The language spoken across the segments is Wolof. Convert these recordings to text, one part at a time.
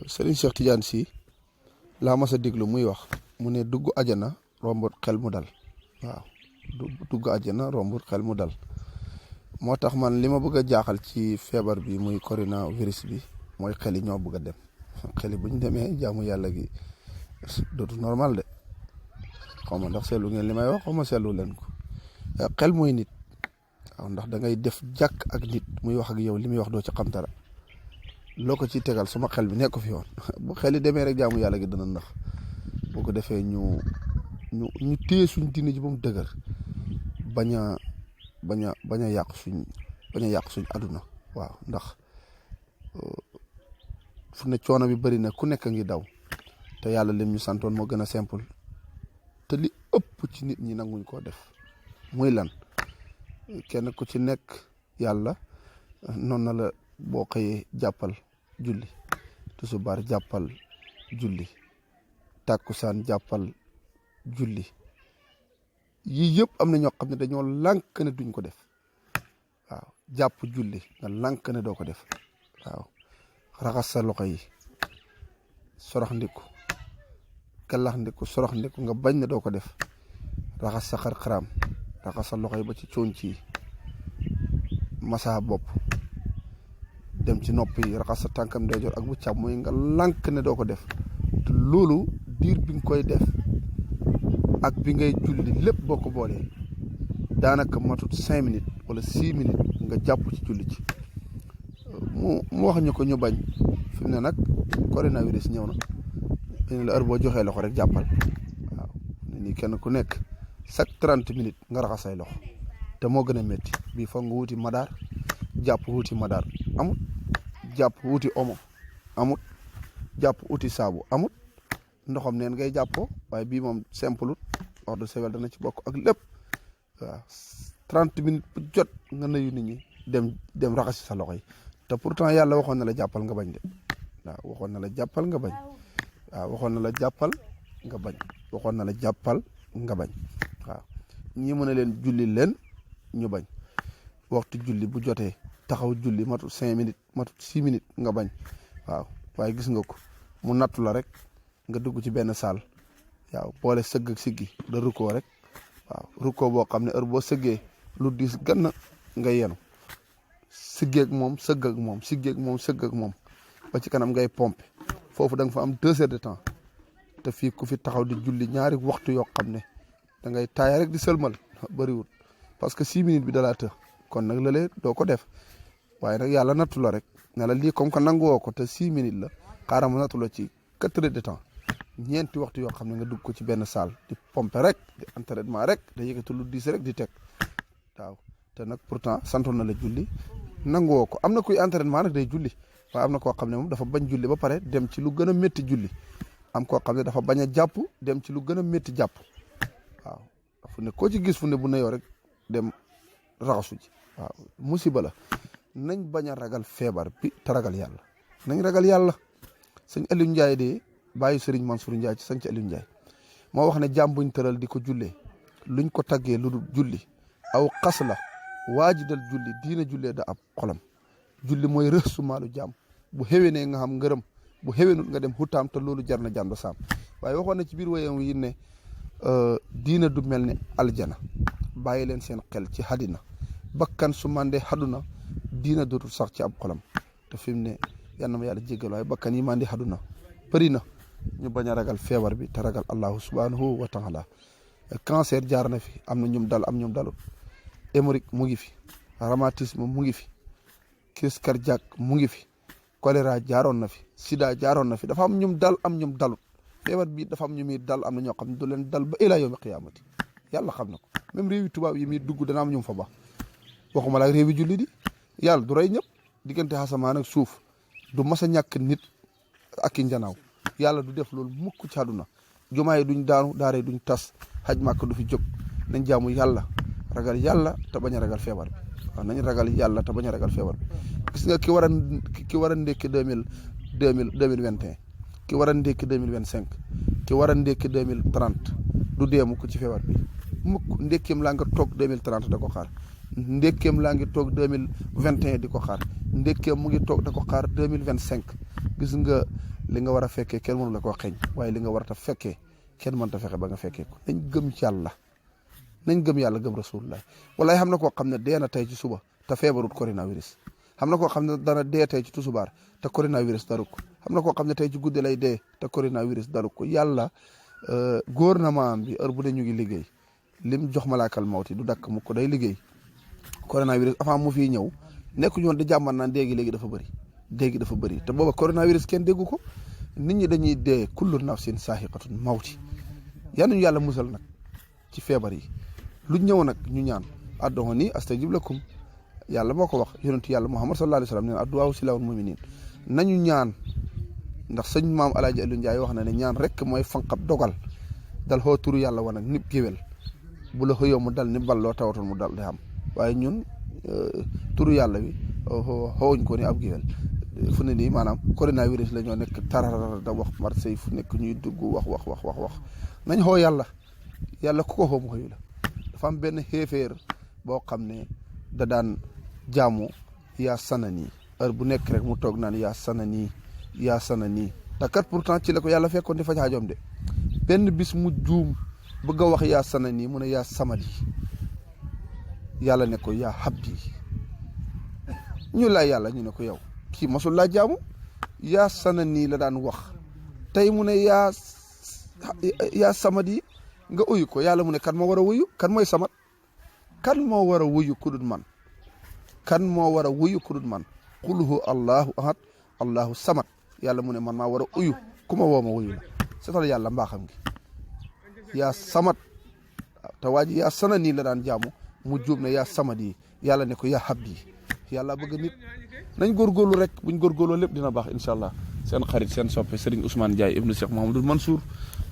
Serigne Cheikh Tidiane Sy laa mas a déglu muy wax mu ne dugg àjjana rombut xel mu dal waaw dugg àjjana rombut xel mu dal moo tax man li ma bëgg a jaaxal ci feebar bi muy coronavirus bi mooy xel yi ñoo bëgg a dem xel yi bu ñu demee jaamu yàlla gi dootu normal de xaw ma ndax seetlu ngeen li may wax xaw ma seetlu leen ko xel mooy nit waaw ndax da ngay def jàkk ak nit muy wax ak yow li muy wax doo ci xam dara loo ko ci tegal sama xel bi nekk fi woon bu xel yi demee rek jaamu yàlla gi dana ndax boo ko defee ñu téye suñ diine ji ba mu dëgër bañ a yàq suñ aduna waaw ndax fu ne coono bi bëri na ku nekk ngi daw te yàlla lim ñu santoon moo gën a simple te li ëpp ci nit ñi nanguñ koo def muy lan kenn ku ci nekk yàlla noonu na la boo xëyee jàppal julli tusubaar jàppal julli tàkkusaan jàppal julli yii yëpp am na ñoo xam ne dañoo lànk ne duñ ko def waaw jàpp julli nga lànk ne doo ko def waaw raxas sa loxo yi sorox ndiku kalax ndiku sorox ndiku nga bañ ne doo ko def raxas sa xar-xaraam raxas sa loxo yi ba ci coonc yi masa bopp dem ci nopp yi raxas sa tànkam ndeyjoor ak bu càmm mooy nga lànk ne doo ko def te loolu diir bi nga koy def ak bi ngay julli lépp boo ko boolee daanaka matut 5 minutes wala 6 minutes nga jàpp ci julli ci mu wax ñu ko ñu bañ fi mu ne nag coronavirus ñëw na ñu la heure boo joxee loxo rek jàppal waaw nii kenn ku nekk chaque 30 minutes nga raxas say loxo te moo gën a métti bii foog nga wuti madaar jàpp wuti madaar amut jàpp wuti omo amut jàpp wuti saabu amut ndoxam neen ngay jàppoo waaye bii moom simple wax de sewel dana ci bokk ak lépp waaw 30 minutes bu jot nga nuyu nit ñi dem raxasi sa loxo yi te pourtant yàlla waxoon na la jàppal nga bañ de waaw waxoon na la jàppal nga bañ waaw waxoon na la jàppal nga bañ waxoon na la jàppal nga bañ waaw ñi mën a leen julli leen ñu bañ waxtu julli bu jotee taxaw julli matut 5 minutes matut 6 minutes nga bañ waaw waaye gis nga ko mu nattu la rek nga dugg ci benn saal waaw boole sëgg ak siggi da rukkoo rek waaw rukkoo boo xam ne heure boo sëggee lu diis gann nga yenu siggeeg moom sëgg ak moom siggeeg moom sëgg ak moom ba ci kanam ngay pompe foofu da nga fa am 2 heures de temps te fii ku fi taxaw di julli ñaari waxtu yoo xam ne da ngay taaya rek di sëlmal bëriwul parce que 6 minutes bi da laa të kon nag lële doo ko def waaye nag yàlla nattu la rek ne la lii comme que nanguwoo ko te 6 minutes la xaaral ma nattu la ci 4 heures de temps ñeenti waxtu yoo xam ne nga dugg ko ci benn salle di pompe rek di entraînement rek da yëkkati lu diis rek di teg waaw te nag pourtant santoon na la julli nanguwoo ko am na kuy entraînement nag day julli waaye am na koo xam ne moom dafa bañ julli ba pare dem ci lu gën a métti julli am koo xam ne dafa bañ a jàpp dem ci lu gën a métti jàpp waaw fu ne koo ci gis fu ne bu neyoo rek dem raxasu ji waaw musiba la nañ bañ a ragal feebar bi te ragal yàlla nañ ragal yàlla sëñ Aliou Ndiaye de bàyyi Serigne Mansour Ndiaye ci sëñ Aliou Ndiaye moo wax ne jàmm buñ tëral di ko jullee luñ ko taggee lu dul julli aw xas la waajidal julli diina jullee da ab xolam julli mooy rëx su maalu jàmm bu xéwénee nga xam ngërëm bu xéwénul nga dem xutaam te loolu jar na jàmm ba saam waaye waxoon na ci biir wayam yi ne diina du mel ne aljana bàyyi leen seen xel ci xadina bakkan su mandee xaduna diina dootul sax ci ab xolam te fi mu ne yal na ma yàlla jéggal waaye bakkan yi mandi xaduna bëri na ñu bañ a ragal feebar bi te ragal allahu subhanahu wa taala cancer jaar na fi am na ñum dal am ñum dalut hémorroïde mu ngi fi rhumatisme mu ngi fi crise cardiaque mu ngi fi choléra jaaroon na fi sida jaaroon na fi dafa am ñum dal am ñum dalut feebar bi dafa am ñu muy dal am na ñoo xam ne du leen dal ba ila yawmi qiyaamati yàlla xam na ko même réewi tubaab yi muy dugg dana am ñum fa ba waxuma la réewi julli di yàlla du rey ñëpp diggante asamaan ak suuf du mas a ñàkk nit ak i njanaaw yàlla du def loolu mukk ci àdduna jumaa yi duñ daanu daara yi duñ tas xaj màkk du fi jóg nañ jaamu yàlla ragal yàlla te bañ a ragal feebar bi waaw nañ ragal yàlla te bañ a ragal feebar bi gis nga ki war a ndékki 2021 ki war a ndékki 2025 ki war a ndékki 2030 du dee mukk ci feebar bi mukk ndékkeem laa nga toog 2030 da ko xaar ndékkeem laa ngi toog 2021 di ko xaar ndékkeem mu ngi toog da ko xaar 2025 gis nga li nga war a fekkee kenn mënu la koo xeeñ waaye li nga war a fekkee kenn mënta fexe ba nga fekkee ko nañ gëm yàlla gëm rasulullah wallahi xam na koo xam ne dee na tey ci suba te feebarut coronavirus xam na koo xam ne dana dee tey ci tusubaar te coronavirus daru ko xam na koo xam ne tey ci guddi lay dee te coronavirus daru ko yàlla gouvernement bi heure bu ne ñu ngi liggéey lim jox malaakal mawti du dakk mu ko day liggéey coronavirus avant mu fii ñëw nekku ñoon di jàmman naan léegi dafa bëri te booba coronavirus kenn déggu ko nit ñi dañuy dee kullu nafsin saahiqatun mawti yanuñu yàlla musal nag ci feebar yi lu ñëw nag ñu ñaan adduuni astajib lakum yàlla moo ko wax yonentu yàlla Muhammad sallallahu alayhi wa sallam neen adduwaaw silaahul muminin nañu ñaan ndax sëñ maam Alaaji Aliou Ndiaye wax na ne ñaan rek mooy fanqab dogal dal xoo turu yàlla wa nag nib géwél bu la xëyoo mu dal ni balloo tawatul mu dal di am waaye ñun turu yàlla bi xowuñ ko ni ab géwél fu ne nii maanaam coronavirus la ñoo nekk tarara da wax Marseille fu nekk ñuy dugg wax nañ xoo yàlla ku ko xoo mu xëyu la dafa am benn xéeféer boo xam ne da daan jaamu yaa sanani heure bu nekk rek mu toog naan yaa sanani te kat pourtant ci la ko yàlla fekkoon di faj aajoom de benn bis mu juum bëgg a wax yaa sanani mu ne yaa samadi yàlla ne ko yaa habdi ñu laaj yàlla ñu ne ko yow kii mosul laa jaamu yaa sanani la daan wax tey mu ne yaa samadi nga uyu ko yàlla mu ne kan moo war a wuyu kan mooy samat kan moo war a wuyu ku dul man qul hu allahu ahad allahu samat yàlla mu ne man maa war a uyu ku ma woo ma wuyu la seetal yàlla mbaaxam gi yaa samat te waa ji yaa sana nii la daan jaamu mu juum ne yaa samat yi yàlla ne ko yaa habdi yàlla bëgg nit nañ góorgóorlu rek buñ góorgóorloo lépp dina baax incha allah seen xarit seen soppe Serigne Ousmane Ndiaye ibnu Cheikh Mouhamadul Mansour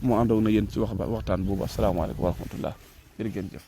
moo àndoon na yéen ci waxtaan boobu asalaamaaleykum wa rahmatullah jërë ngeen jëf